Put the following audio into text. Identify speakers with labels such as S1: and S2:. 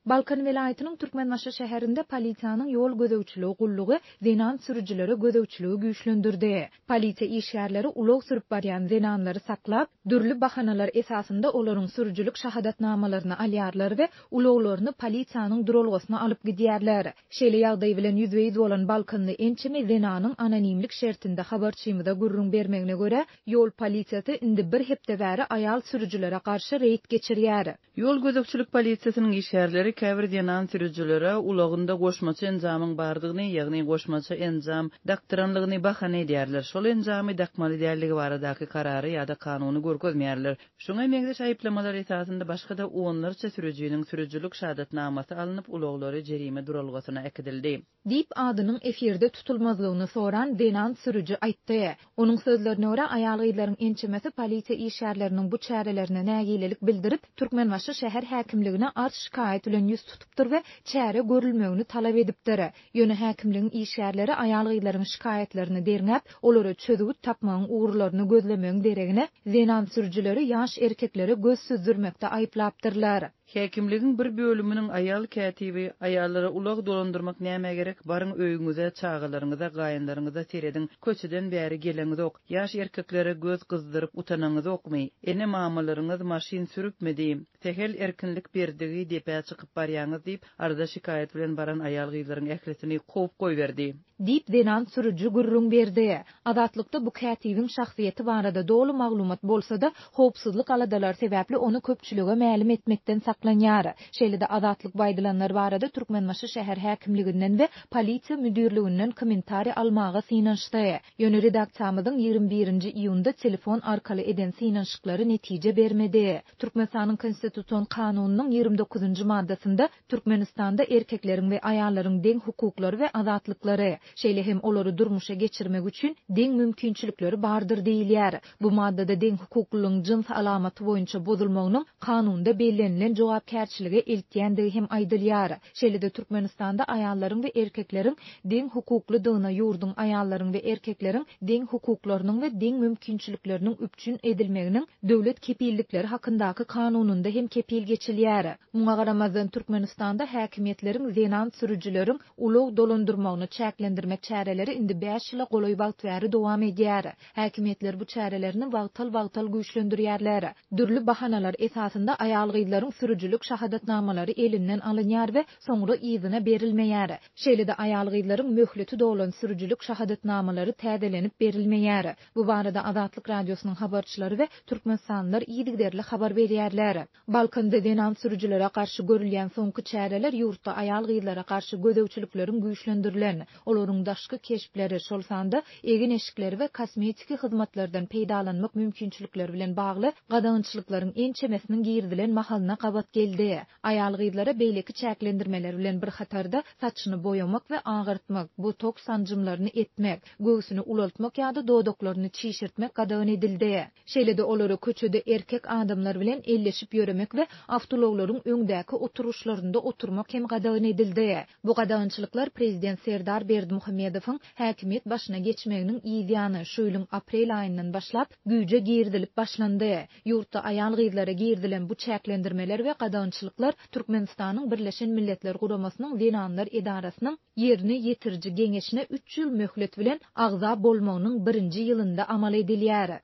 S1: Balkan welaýatynyň Türkmenbaşy şäherinde polisiýanyň ýol gözegçiligi gullugy zenan sürüjilere gözegçiligi güýçlendirdi. Polisiýa işgärleri ulag sürüp barýan zenanlary saklap, dürli bahanalar esasynda olaryň sürüjilik şahadatnamalaryny alýarlar we ulaglaryny polisiýanyň duralgasyna alyp gidýärler. Şeýle ýagdaý bilen ýüzbe-ýüz bolan balkanly ençeme zenanyň anonimlik şertinde habarçymyza gürrüň bermegine görä, ýol polisiýasy indi bir hepde bäri aýal sürüjilere garşy reýd geçirýär.
S2: Ýol gözegçilik polisiýasynyň işgärleri käbir zenan sürüjilere ulagynda goşmaça enjamyň bardygyny, ýagny goşmaça enjam dakdyranlygyny bahana edýärler. Şol enjamy dakmaly däldigi baradaky karary ýa-da kanuny görkezmeýärler. Şuňa meňzeş aýyplamalar esasynda başga-da onlarça sürüjiniň sürüjilik şahadatnamasy alnyp, ulaglary jerime duralgasyna äkidildi.
S1: Diýip, adynyň efirde tutulmazlygyny soran zenan sürüji aýtdy. Onuň sözlerine görä, aýal-gyzlaryň ençemesi polisiýa işgärleriniň bu çärelerine nägilelik bildirip, Türkmenbaşy şäher häkimligine arz-şikaýat bilen ýüz tutupdyr we çäre görülmegini talap edipdir. Ýöne häkimligiň işgärleri aýal-gyzlaryň şikaýatlaryny derňäp, olara çözgüt tapmagyň ugurlaryny gözlemegiň deregine, zenan sürüjileri ýaş erkeklere göz süzdürmekde aýyplapdyrlar.
S2: Häkimligiň bir bölüminiň aýal kätibi, Aýallara ulag dolandyrmak nämä gerek, baryň öýüňize, çagalaryňyza, gaýynlaryňyza serediň, köçeden bäri geleňizok, ýaş erkeklere göz gyzdyryp utanaňyzokmy, ene-mamalaryňyz maşyn sürüpmidi, sähel erkinlik berdigi depä çykyp barýaňyz diýip, arza-şikaýat bilen baran aýal-gyzlaryň ählisini kowup goýberdi.
S1: Diýip, zenan sürüji gürrüň berdi. Azatlykda bu kätibiň şahsyýeti barada doly maglumat bolsa-da, howpsuzlyk aladalary sebäpli ony köpçülige mälim etmekden saklanýar. Şeýle-de Azatlyk bu aýdylanlar barada Türkmenbaşy şäher häkimliginden we polisiýa müdirliginden kommentariý almaga synanyşdy. Ýöne redaksiýamyzyň 21 nji iýunda telefon arkaly eden synanyşyklary netije bermedi. Türkmenistanyň Konstitusion kanunynyň 29 njy maddasynda Türkmenistanda erkekleriň we aýallaryň deň hukuklary we azatlyklary, şeýle hem olary durmuşa geçirmek üçin deň mümkinçilikleri bardyr diýilýär. Bu maddada deň hukuklylygyň jyns alamaty boýunça bozulmagynyň kanunda bellenilen jogapkärçilige eltýändigi hem aýdylýar. Şeýle-de Türkmenistanda aýallaryň we erkekleriň deň hukuklydygyna ýurduň aýallaryň we erkekleriň deň hukuklarynyň we deň mümkinçilikleriniň üpjün edilmeginiň döwlet kepillikleri hakyndaky kanunynda hem kepil geçilýär. Muňa garamazdan, Türkmenistanda häkimiýetleriň zenan sürüjileriň ulag dolandyrmagyny çäklendirmek çäreleri indi bäş ýyla golaý wagt bäri dowam edýär. Häkimiýetler bu çärelerini wagtal-wagtal güýçlendirýärler. Dürli bahanalar esasynda aýal-gyzlaryň sürüjilik şahadatnamalary elinden alynýar we soňra yzyna berilmeýär. Şeýle-de aýal-gyzlaryň möhleti dolan sürüjilik şahadatnamalary täzelenip berilmeýär. Bu barada Azatlyk Radiosynyň habarçylary we türkmenistanlylar yzygiderli habar berýärler. Balkanda zenan sürüjilere garşy görülýän soňky çäreler ýurtda aýal-gyzlara garşy gözegçilikleriň güýçlendirilen, olaryň daşky keşpleri, şol sanda egin-eşikleri we kosmetiki hyzmatlardan peýdalanmak mümkinçilikleri bilen bagly gadagançylyklaryň ençemesiniň girizilen mahalyna gabat geldi. Aýal-gyzlara beýleki çäklendirmeler bilen bir hatarda saçyny boýamak we agartmak, botoks sanjymlaryny etmek, göwsüni ulaltmak ýa-da dodaklaryny çişirtmek gadagan edildi. Şeýle-de olara köçede erkek adamlar bilen elleşip ýöremek we awtoulaglaryň öňdäki oturgyçlarynda oturmak hem gadagan edildi. Bu gadagançylyklar prezident Serdar Berdimuhamedowyň häkimiýet başyna geçmeginiň yz ýany, şu ýylyň aprel aýyndan başlap güýje girizilip başlandy. Ýurtda aýal-gyzlara girizilen bu çäklendirmeler we gadagançylyklar Türkmenistanyň Birleşen Milletler Guramasynyň Zenanlar edarasynyň Ýerine ýetiriji geňeşine üç ýyl möhlet bilen agza bolmagynyň birinji ýylynda amal edilýär.